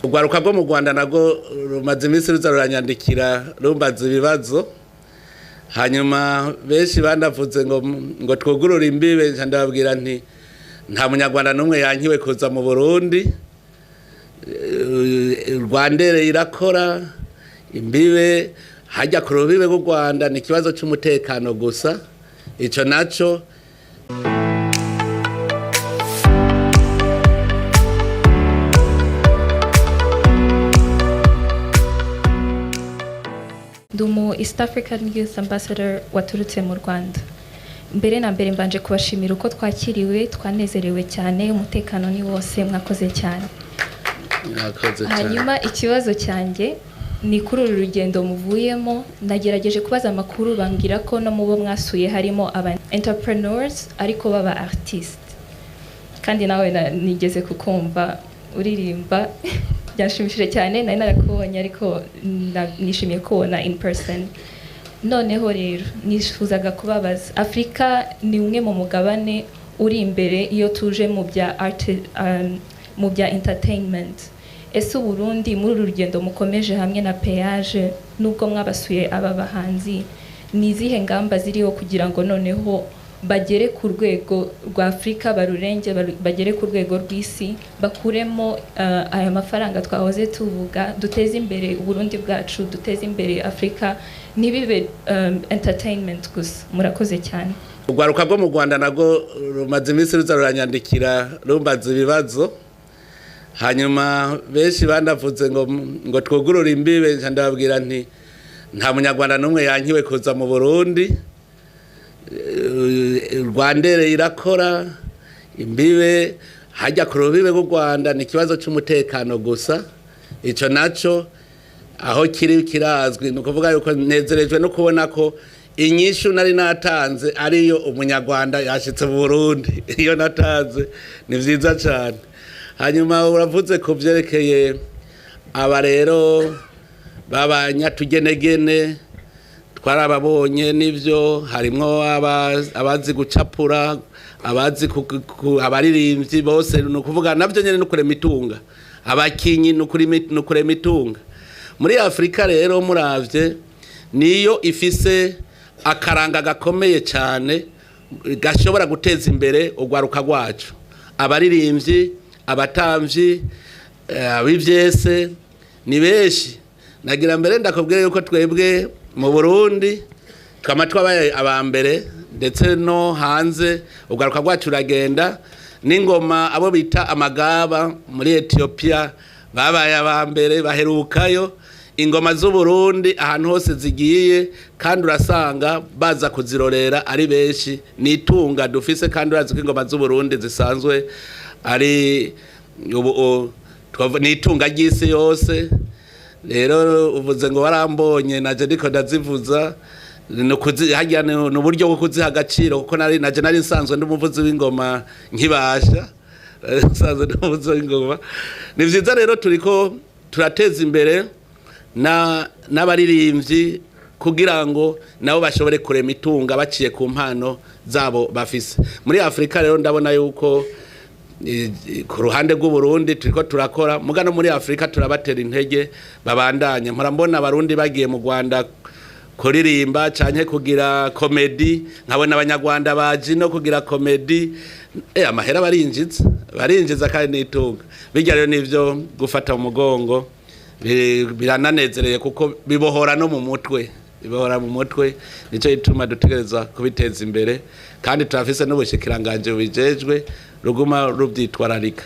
Urwaruka rwo mu Rwanda narwo rumaze iminsi ruza ruranyandikira, rumbaza ibibazo. Hanyuma benshi banavuze ngo twugurure imbibe, nca ndababwira nti nta munyarwanda n'umwe yankiwe kuza mu Burundi. Rwandere irakora imbibe, hajya ku rubibe rw'u Rwanda ni ikibazo cy'umutekano gusa, ico naco. Ndi umu East African Youth Ambassador waturutse mu Rwanda. Mbere na mbere mbanje kubashimira uko twakiriwe, twanezerewe cyane, umutekano ni wose, mwakoze cyane. Mwakoze cyane. Hanyuma ikibazo cyanjye ni kuri uru rugendo muvuyemo, nagerageje kubaza amakuru, bambwira ko no mu bo mwasuye harimo aba entrepreneurs ariko baba artiste, kandi nawe nigeze kukumva uririmba, byanshimishije cyane, nari narakubonye ariko nishimiye kubona in person. Noneho rero nifuzaga kubabaza, Afurika ni umwe mu mugabane uri imbere iyo tuje mu bya art, mu bya entertainment. Ese Uburundi muri uru rugendo mukomeje hamwe na Peage, nubwo mwabasuye aba bahanzi, ni izihe ngamba ziriho kugira ngo noneho bagere ku rwego rwa Afurika, barurenge, bagere ku rwego rw'isi, bakuremo aya mafaranga twahoze tuvuga, duteze imbere Uburundi bwacu, duteze imbere Afurika, ntibibe entertainment gusa? Murakoze cyane. Urwaruka rwo mu Rwanda narwo rumaze iminsi ruza ruranyandikira, rumbaza ibibazo. Hanyuma benshi banavuze ngo twugurure imbibe, nca ndababwira nti nta munyarwanda n'umwe yankiwe kuza mu Burundi. Rwandere irakora imbibe, hajya ku rubibe rw'u Rwanda ni ikibazo cy'umutekano gusa, ico naco aho kiri kirazwi. Ni ukuvuga yuko nezerejwe no kubona ko inyishu nari natanze ariyo umunyarwanda yashitse mu Burundi. Iyo natanze ni vyiza cane. Hanyuma uravuze ku vyerekeye aba rero b'abanyatugenegene, twarababonye n'ivyo, harimwo abazi gucapura, abazi abaririmbyi bose, ni ukuvuga navyo nyene no kurema itunga, abakinyi no kurema itunga. Muri Afurika rero muravye niyo ifise akaranga gakomeye cyane gashobora guteza imbere urwaruka rwacu, abaririmbyi, abatamvyi, abivyese ni benshi. Nagira mbere ndakubwira yuko twebwe mu Burundi twama twabaye aba mbere, ndetse no hanze urwaruka rwacu ruragenda n'ingoma, abo bita amagaba muri Ethiopia babaye aba mbere, baherukayo. Ingoma z'Uburundi ahantu hose zigiye, kandi urasanga baza kuzirorera ari benshi. Ni itunga dufise, kandi urazi ko ingoma z'Uburundi zisanzwe ari ni itunga ry'isi yose. Rero uvuze ngo warambonye naje ndiko ndazivuza, harya ni uburyo bwo kuziha agaciro, kuko naje nari nsanzwe ndi umuvuzi w'ingoma nkibasha. Nari nsanzwe ndi umuvuzi w'ingoma. Ni vyiza rero turiko turateza imbere n'abaririmbyi kugira ngo nabo bashobore kurema itunga baciye ku mpano zabo bafise. Muri Afurika rero ndabona yuko ku ruhande rw'Uburundi turiko turakora, muga no muri Afurika turabatera intege babandanye. Mpora mbona abarundi bagiye mu Rwanda kuririmba canke kugira komedi, nkabona abanyarwanda baje no kugira komedi. Amahera barinjiza, barinjiza kandi nitunga. Bijya rero nivyo gufata mu mugongo, birananezereye kuko bibohora no mu mutwe, bibohora mu mutwe. Nico gituma dutegereza kubiteza imbere, kandi turafise n'ubushikiranganje bubijejwe ruguma ruvyitwararika.